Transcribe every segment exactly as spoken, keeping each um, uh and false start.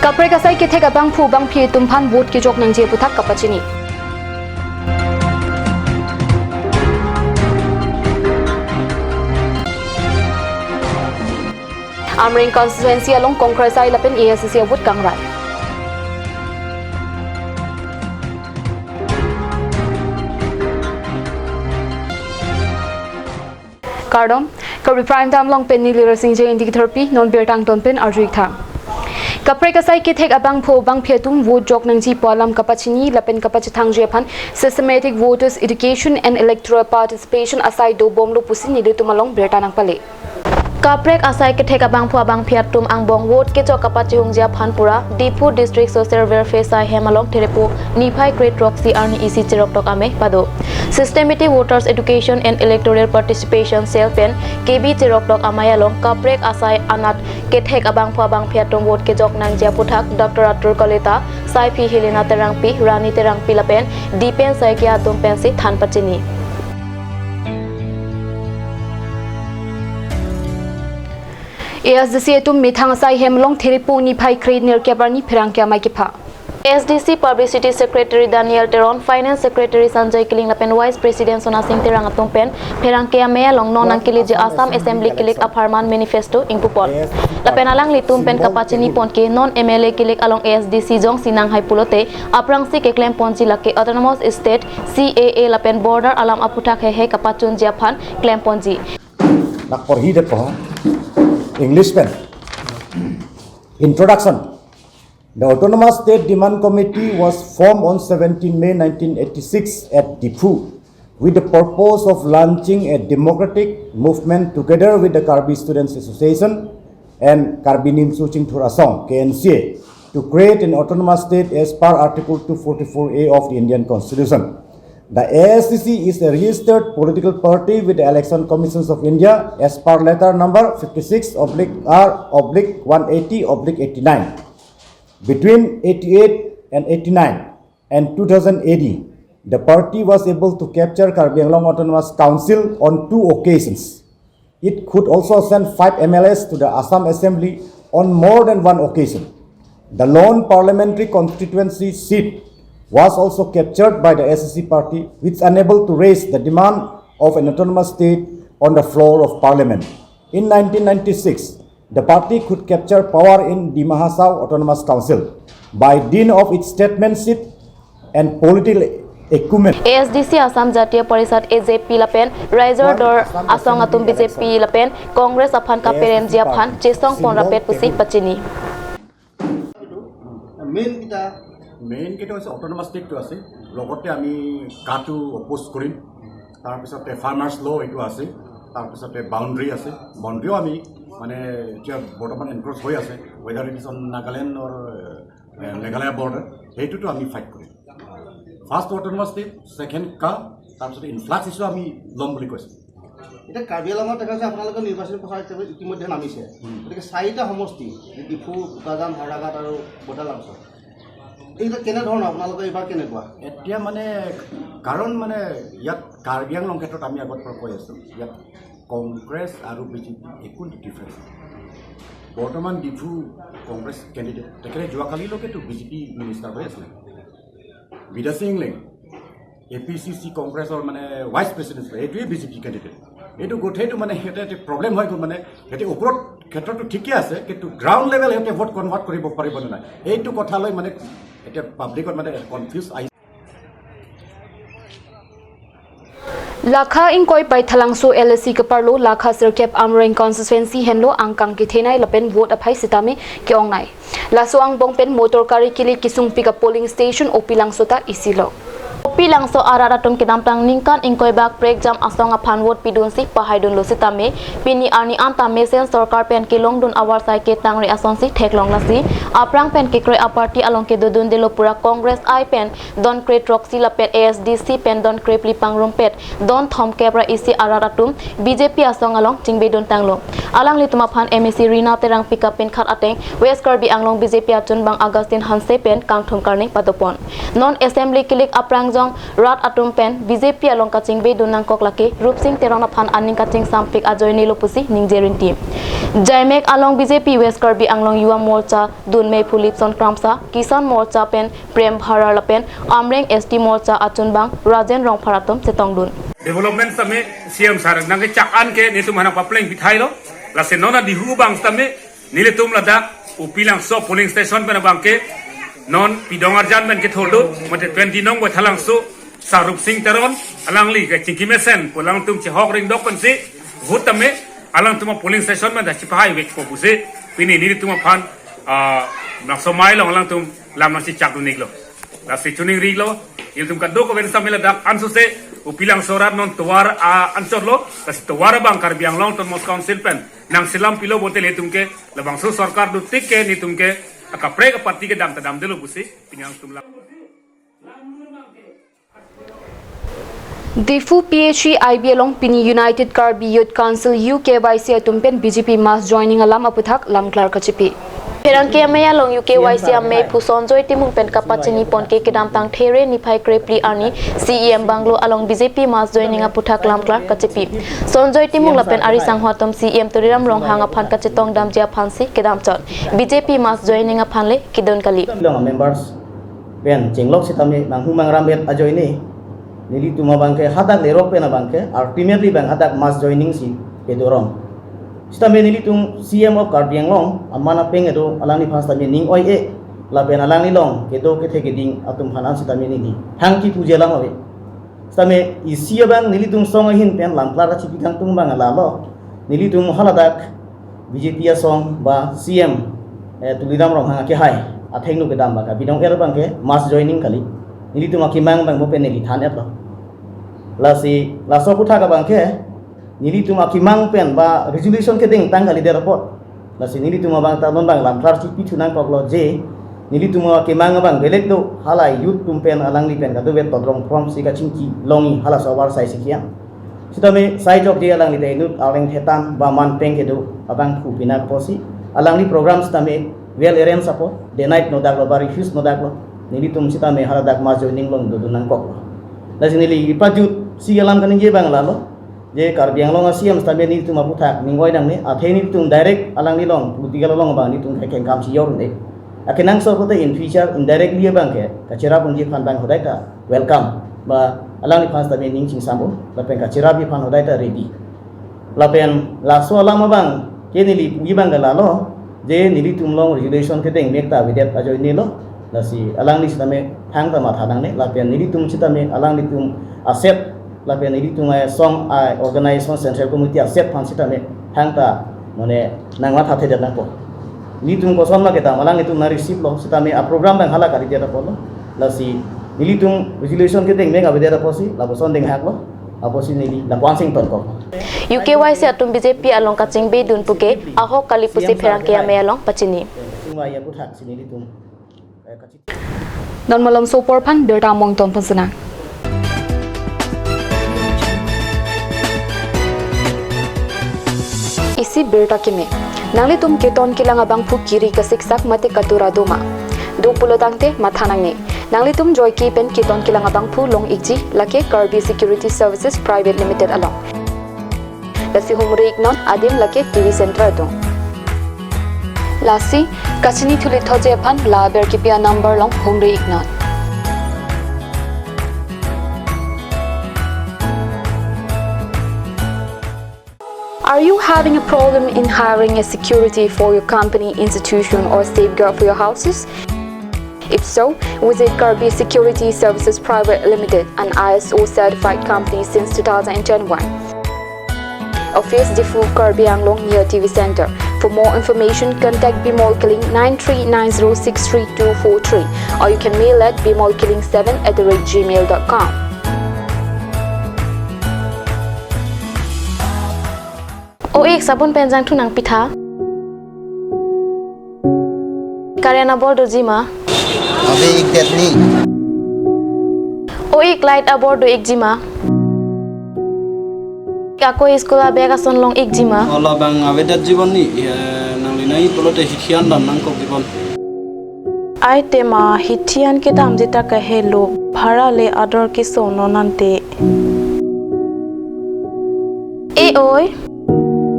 Kaprek asai kethek abangphu abangphi atum aphan vote kejok nangji aputhak kapachini. Amreng constituency along Congress asai lapen A S D C a-vote kangrai. Kardom, Karbi Prime Time along pen neli Rasing Jain dikthorpi, non birta angton pen arju-ik tha. Kaprek asai kethek abangphu abangphi atum vote jok nangji pu alam kapachini lapen kapachethangji aphan systematic voters education and electoral participation asai dobomlo pusi nelitum along birta nangpale. Kaprek asai kethek abangphu abangphi atum angbong vote kejok kapachihungji aphan pura Diphu District Social Welfare asai hem along Therepo niphai kre throksi arni isi cheroktok amei pado. Systematic Voters Education and Electoral Participation Cell pen K B cheroktok amei along kaprek asai anat kethek abangphu abangphi atum vote kejok nangji aputhak Doctor Atur Kalita, Saiphi Helena Terangpi, Rani Terangpi lapen Dipen Saikia atum pensi than pachini. A S D C atum methang asai hem along Therepo niphai kre nerkep arni pherangke amei kepha. A S D C Publicity Secretary Daniel Teron, Finance Secretary Sanjay Killing lapen Vice President Sona Sing Terang atum pen pherangke amei along non nangkeleji Assam Assembly kelik apharman manifesto ingpupon. Lapen alanglitum pen kapachini pon ke non M L A kelik along A S D C jongsi nanghai pulote aphrangsi keklem ponji lake Autonomous State, C A A lapen border alam aputhak heihei kapachunji aphan klem ponji. Nak porhi det po, English pen. Introduction. The Autonomous State Demand Committee was formed on seventeen May nineteen eighty-six at Diphu with the purpose of launching a democratic movement together with the Karbi Students Association and Karbi Nimso Chingthur Asong, K N C A, to create an autonomous state as per Article two forty-four A of the Indian Constitution. The A S D C is a registered political party with the Election Commissions of India as per letter number fifty-six oblique R oblique one eighty oblique eighty-nine. Between eighty-eight and eighty-nine and two thousand A D, the party was able to capture Karbi Anglong Autonomous Council on two occasions. It could also send five M L As to the Assam Assembly on more than one occasion. The lone parliamentary constituency seat was also captured by the A S D C party, which unable to raise the demand of an autonomous state on the floor of parliament. In nineteen ninety-six, the party could capture power in Dima Hasao Autonomous Council by dint of its statesmanship and political acumen. A S D C Assam Jatiya Parishad, A J P lapen Raizor Dor Asong atum B J P lapen Congress aphan kaperemji aphan chesong pon rapet pusi pachini. Main কেইটা মেইন কেইটা হৈছে অট'নমাছ ষ্টেটটো আছে, লগতে আমি কাটো অপ'জ কৰিম, তাৰপিছতে ফাৰ্মাৰ্ছ ল' এইটো আছে, তাৰপিছতে বাউণ্ডেৰী আছে। বাউণ্ডেৰীও আমি মানে এতিয়া বৰ্তমান এনক্ৰ'চ হৈ আছে, whether it is on Nagaland or, এ, মেঘালয়া বৰ্ডাৰ, সেইটোতো আমি ফাইট কৰিম। ফাৰ্ষ্ট অট'নমাছ ষ্টেট, ছেকেণ্ড কা, তাৰপিছতে ইনফ্লাক্স ইছ্যু আমি ল'ম বুলি কৈছোঁ। এতিয়া কাৰ্বি আংলঙত দেখা যায় আপোনালোকৰ নিৰ্বাচনী প্ৰচাৰ ইতিমধ্যে নামিছে। হুম। গতিকে চাৰিটা সমষ্টি, ডিফু, বোকাজান, হাওৰাঘাট আৰু বৰ্ডাৰ লাংচত, এইকেইটা কেনেধৰণৰ আপোনালোকৰ এইবাৰ কেনেকুৱা? এতিয়া মানে, কাৰণ মানে ইয়াত কাৰ্বি আংলং ক্ষেত্ৰত আমি আগৰ পৰা কৈ আছোঁ, ইয়াত কংগ্ৰেছ আৰু বি জে পি একো ডিফাৰেঞ্চ নাই। বৰ্তমান ডিফু কংগ্ৰেছ কেণ্ডিডেট, তেখেতে যোৱাকালিলৈকেতো বি জে পি মিনিষ্টাৰ হৈ আছিলে। বিদ্যাশ্ৰী ইংলেং, এ পি চি চি কংগ্ৰেছৰ মানে ভাইচ প্ৰেচিডেণ্ট আছিলে, এইটোৱে বি জে পি কেণ্ডিডেট। এইটো গোটেইটো মানে সিহঁতে এটা প্ৰব্লেম হৈ গ'ল, মানে সিহঁতে ওপৰত ক্ষেত্ৰতো ঠিকে আছে, কিন্তু গ্ৰাউণ্ড লেভেল সিহঁতে ভোট কনভাৰ্ট কৰিব পাৰিবনে নাই, এইটো কথা লৈ মানে এতিয়া পাব্লিকত মানে কনফিউজ আহিছে। Lakha ingkoi Baithalangso L A C keparlo Lakha sirkep Amreng constituency henlo angkang kethenei lapen vote aphai sitame ke-ongnei. Laso angbong pen motor gari kili kesungpik a-polling station Opilangso ta isilo. Opilangso arat atum kedamtang ningkan ingkoi bak prekjam asong aphan vote pidunsi pahaidunlo sitame pini arni anta mesen sorkar pen kelongdun avarsai ketangre asonsi theklong lasi aphrang pen kekroi a-party along kedodundelo pura Congress I pen don kre throksi lapen A S D C pen don krephli pangrumpet don thomkep ra isi arat atum B J P asong along chingbeduntanglo. Alanglitum aphan M A C Rina Terangpi kapinkhat ateng West Karbi Anglong B J P achunbang Augustine Hanse pen kangthum karne padopon. Non assembly kilik aprangjong rat atum pen B J P along kachingsbedun nangkok lake Rupsing Teron aphan aning kachingsampik ajoinelo pusi ningje rinti. Jaimek along B J P West Karbi Anglong Yuva Morcha dun Meiphu Lipson Kramsa, Kisan Morcha pen Prem Bharar lapen Amreng S T Morcha achunbang Rajen Rongphar atum chetongdun. Development sitame C M sir nangkechak an ke netum aphan papleng pithailo. Lasi non adihu abang sitame nelitum ladak Upilangso polling station pen abang ke non pidong arjan pen ketholdun, mate twenty nong Baithalangso Sir Rupsing Teron, alangli ke chingki mesen pu alangtum chehok ringdok pensi vote tame alangtum a polling station pen ta chipahai vekpo pusi pini nelitum aphan, ah, Langso amei along alangtum lam nangchechakdun-iklo. Lasi choningrilo, ilitum kadokave sitame ladak ansose Upilangso arat non tovar, ah, anchotlo, lasi tovar abang Karbi Anglong Autonomous Council pen nangselam pilo pulote ilitum ke labangso sorkar dotik ke nelitum ke akaprek aparty kedam ta damdetlo pusi pini alangtum lang. Diphu P H E I B along pini United Karbi Youth Council U K Y C atum pen B J P mass joining alam aputhak lamklar kachipi. Pherangke amei along U K Y C ameiphu Sonjoy Timung pen kapachini pon ke kedamtang There niphai krephli arni C E M bungalow along B J P mass joining aputhak lamklar kachipi. Sonjoy Timung lapen ari sangho atum C E M Tuliram Ronghang aphan kachetong damji aphansi kedamchot B J P mass joining aphan le kedun kali. Long members pen chenglok sitame manghu mangram et ajoine nelitum abang ke hadak lerok pen abang ke ultimately abang hadak mass joining si pedorong. Sitame nelitum C E M of Karbi Anglong aman apeng kedo alangliphan sitame ning oi-e lapen alangli along kedo kethe keding atum aphan an sitame neli hangki puji alam ave. Sitame isi abang nelitum song ahin pen lamklar kachipi kangtung abang lalo. Nelitum haladak B J P asong ba C E M, eh, Tuliram Ronghang akehai athengno kedam abang ke bidong er abang ke mass joining kali. Nelitum akemang abang mo pen neli than-etlo. Lasi laso aputhak abang ke nelitum akemang pen ba resolution kedengtang kalidet apot. Lasi nelitum abang ta non abang lamklar chipi thu nangkoklo je nelitum akemang abang belek do, halai youth atum pen alangli pen kadokave todrong phromsi kachingki longji halaso avar sai si kiang. Sitame sai jokje alangli ta inut areng thetan ba man peng kedo abangphu pinak apotsi alangli program sitame well arrange apot, day night nodaklo ba refuse nodaklo, nelitum sitame haladak mass joining along dodun nangkoklo. Lasi neli ipajut si alam kaningje abang lalo. Je Karbi Anglong a C E M sitame nelitum aputhak ning oi nangne, athe nelitum direct alangli along political along abang nelitum kekeng kam si yor-un-e. Akenangsot pulote in future indirectly abang ke kacherap unji aphan abang hodai ta welcome. Ba alangliphan sitame ning chingsam-o, lapen kacherapji aphan hodai ta ready. Lapen laso alam abang ke neli puji abang ke lalo, je nelitum along resolution kedengmek ta avedet ajoinelo. Lasi alangli sitame thangta matha nangne, lapen nelitum sitame alanglitum a-set, lapen nelitum asong a-organization central committee a-set aphan sitame thangta mane nangmathathedet nangpo. Nelitum koson ma kedam alanglitum nang-receive-lo, sitame a-program abang hala kalidet apotlo. Lasi nelitum resolution kedengmek avedet apotsi lapuson denghaklo, apotsi neli lapu-an si ingtonkok. U K Y C atum B J P along kachingbedun puke ahok kali pusi pherangke amei along pachini. Sungma ya aputhak si nelitum, eh, kachi- Non malom sopor aphan birta among ton pon senang. Isi birta keme. Nanglitum keton kelang abangphu kiri kasiksak mate katura doma? Do pulo tangte matha nangne. Nanglitum joike pen keton kelang abangphu long-ikji, lake Karbi Security Services Private Limited along. Lasi humri-iknon adim lake T V Center atum. Lasi kachini thuli thotji aphan la aber kipi a-number along humri-iknon. Are you having a problem in hiring a security for your company, institution, or safeguard for your houses? If so, visit Karbi Security Services Private Limited, an I S O certified company since two thousand and twenty-one. Office, Diphu, Karbi Anglong, near T V Center. For more information, contact Bimol Killing nine three nine zero six three two four three, or you can mail at bimolkilling seven at the rate gmail dot com. O-ik, sabun pen jangthu nangpitha. Current abor doji ma? Ave-ikdet ni. O-ik, light abor do-ikji ma? Ako school a-bag ason long-ikji ma? O labang avedetji bon ni, eh, nangli nai pulote hithi an dam nangkokji bon. Ai tema, hithi an kedamji ta kahelo, bhara le ador keso non ante. E oi,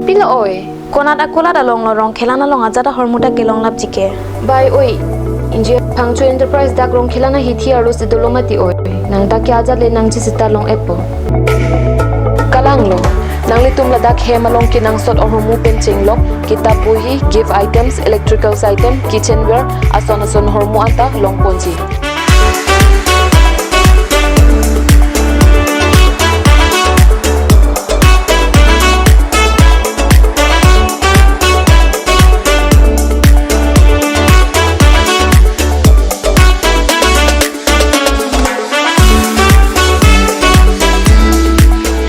pilo oi, Konat akulat along lo Rongkhelan along ajat ahormu ta kelong lapji ke. Bai oi. Inje Phangcho Enterprise dak Rongkhelan ahithi arlo si dolo mati oi. Nang ta ke ajat le nangji sita long-etpo. Kalang lo. Nanglitum ladak hem along kenangsot ahormu pen chenglok, kitab bohi, gift items, electricals item, kitchenware, ason ason ahormu anta longponji.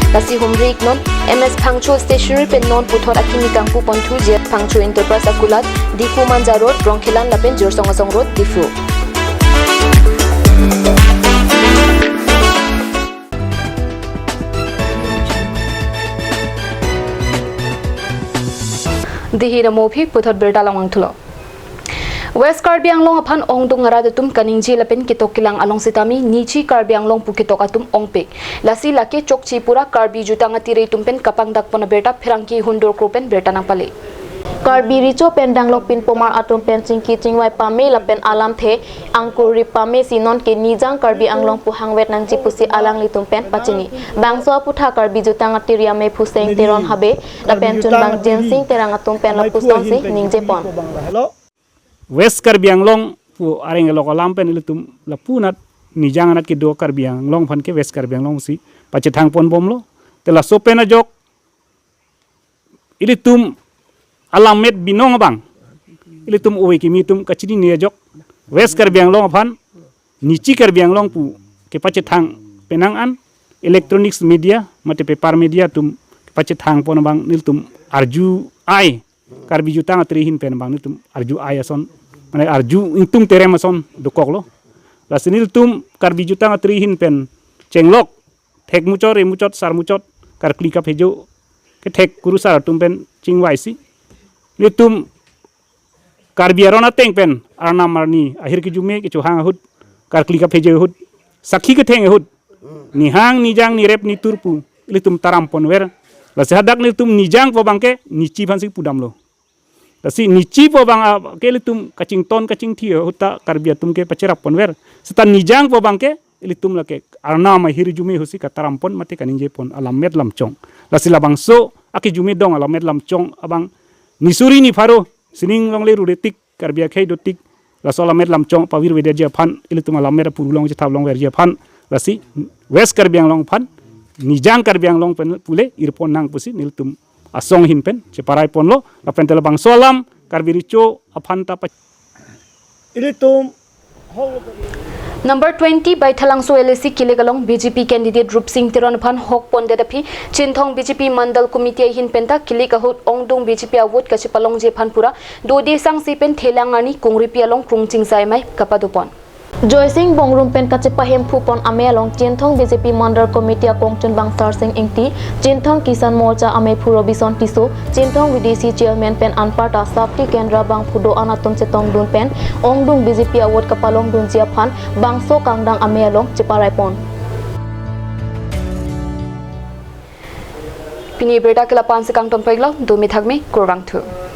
Lasi humri iknon, M S Phangcho Stationery pen non puthot akimi kangpu ponthu J S Phangcho Enterprise akulat, Diphu Manja Road, Rongkhelan lapen Jirsong Asong Road, Diphu. Dei hi damo aphi puthot birta langwang thulo. West Karbi Anglong aphan ongdung arat atum kaningje lapen ketok kelang along sitame nichi Karbi Anglong pu ketok atum ongpik. Lasi lake chokche pura Karbi jutang atiri atum pen kapangdak pon abirta pherangke Hundor Kro pen birta nangpale. Karbi Recho pen danglok pinpomar atum pen chingki chingvai pame lapen alamthe angkur ri pame si non ke Nijang Karbi Anglong pu hangvet nangji pusi alanglitum pen pachini. Bangso aputhak Karbi jutang atiri amephu Seng Teron Habe lapen chunbang Jensing Terang atum pen lapuson si ningje pon. West Karbi Anglong pu areng elok alam pen ilitum lapu anat Nijang anat kedo Karbi Anglong aphan ke West Karbi Anglong si pachethang pon bomlo. Te laso pen ajok ilitum alammet binong abang, ilitum ove kimi atum kachinine ajok West Karbi Anglong aphan nichi Karbi Anglong pu kepachethang penang an electronics media mate paper media atum kepachethang pon abang nelitum arju ai, Karbi jutang atiri ahin pen abang nelitum arju ai ason, mane arju ingtung terem ason dokoklo. Lasi nelitum Karbi jutang atiri ahin pen chenglok, thek muchot, re muchot, sar muchot, karkli kaphejo, kethek kurusar atum pen chingvaisi nelitum Karbi aron ateng pen arnam arni, ahir kejume kechohang ahut, karkli kaphejo ahut, sakhi ketheng ahut, nihang nijang nirep nitur pu ilitum taram ponver. Lasi hadak nelitum Nijang pu abang ke nichi aphan si pudamlo. Lasi nichi pu abang, ah, ke ilitum kachington kachingthi ahut ta Karbi atum ke pacherap ponver. Seta Nijang pu abang ke ilitum lake arnam ahir jume ahut si kataram pon mate kaningje pon alammet lamchong. Lasi labangso akejume dong alammet lamchong abang nisuri nipharo sining longle rure tik, Karbi akhei do tik, laso alammet lamchong pavirvedetji aphan, ilitum alammet apuru long chethap longverji aphan, lasi West Karbi Anglong aphan Nijang Karbi Anglong pen pule irpon nang pusi nelitum asong ahin pen cheparai ponlo, lapen te labangso alam Karbi Recho aphan ta pa- Ilitum Number twenty Baithalangso L A C kilik along B J P candidate Rupsing Teron aphan hok pondet aphi Chinthong B J P Mandal Committee ahin penta kilik ahut ongdung B J P avote kachepalongji aphan pura dode sangsi pen thelang arni kungripi along krungching sai mai kapado pon. Joysing Bongrung pen kachepahemphu pon amei along Chinthong B J P Mandal Committee akongchunbang Sarsing Ingti, Chinthong Kisan Morcha amephu Robison Tisso, Chinthong V D C Chairman pen anparta Shakti Kendra bangphu do-an atum chetongdun pen ongdung B J P avote kapalongdunji aphan bangso kangdang amei along cheparai pon. Pini birta ke la-an si kangton pon-iklo, dome thakme, kurvangthu.